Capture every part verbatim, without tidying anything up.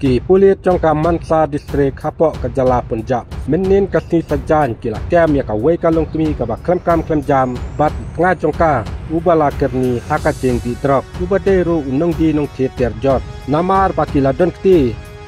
Ki pulit jong ka Mansa District hapoh ka jylla Punjab mynnin ka sngi Saitjaiñ ki la kem ïa kawei ka longkmie kaba khlem kam khlem jam bad u tnga jong ka uba la kyrni ha ka jingdih drok, uba dei ruh u nongdie nongthied tiar jot. Namar ba ki la don kti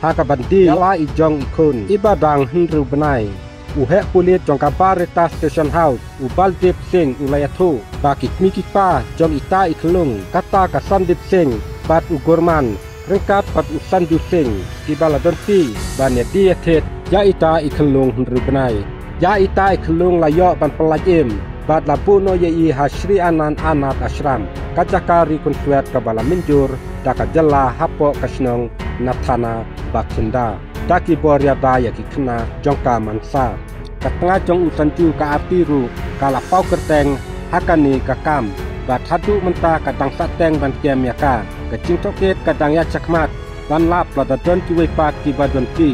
ha ka ban die ïa la i jong i khun iba dang hynriew bnai. U heh pulit jong ka Barita Station House, u Baldip Singh, u la ïathuh ba ki kmie ki kpa jong ita i khyllung, kata ka Sandip Singh bad u Gurman, ryngkat bad u Sanju Singh, kiba la don kti ban ïa die ïa thied ïa ita i khyllung hynriew bnai. Ïa ita i khyllung la ïoh ban pyllait im bad la buh noh ïa i ha Shree Anand Anath Ashram, ka jaka ri khunswet kaba la mynjur da ka jylla hapoh ka shnong Nathana Bathinda da ki bor ïada ïa ki khynnah jong ka Mansa. Ka tnga jong u Sanju, ka Arti ruh ka la paw kyrteng ha kane ka kam bad haduh mynta ka dang sahteng ban kem ïa ka. Ka jingtohkit ka dang ïa shakhmat ban lap lada don kiwei pat kiba don kti.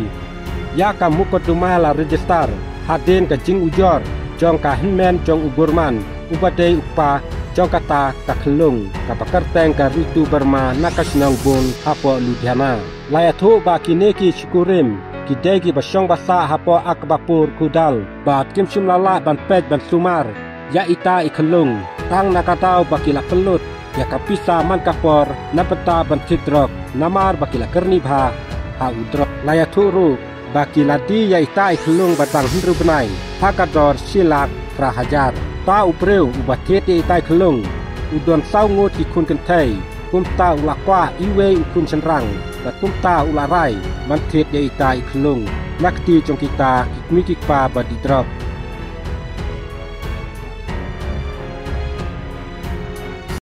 Ïa ka mukotduma la register hadien ka jingujor jong ka hynmen jong u Gurman, uba dei u kpa jong kata ka khyllung kaba kyrteng ka Ritu Verma na ka shnong Bhul hapoh Ludhiana. La ïathuh ba kine ki shi kurim ki dei kiba shong ba sah hapoh Akbapur Khudal bad kim shym la lah ban peit ban sumar ïa ita i khyllung, tang na ka daw ba ki la pynlut ïa ka pisa man ka por na bynta ban thied drok, namar ba ki la kyrni bha ha u drok. La ïathuh ruh ba ki la die ïa ita i khyllung ba dang hynriew bnai ha ka dor shi lak phra hajar. Ta u briew uba thied ïa ita i khyllung u don saw ngut ki khun kynthei, kumta u la kwah iwei u khun shynrang bad kumta u la rai ban thied ïa ita i khyllung na kti jong kita ki kmie ki kpa ba die drok.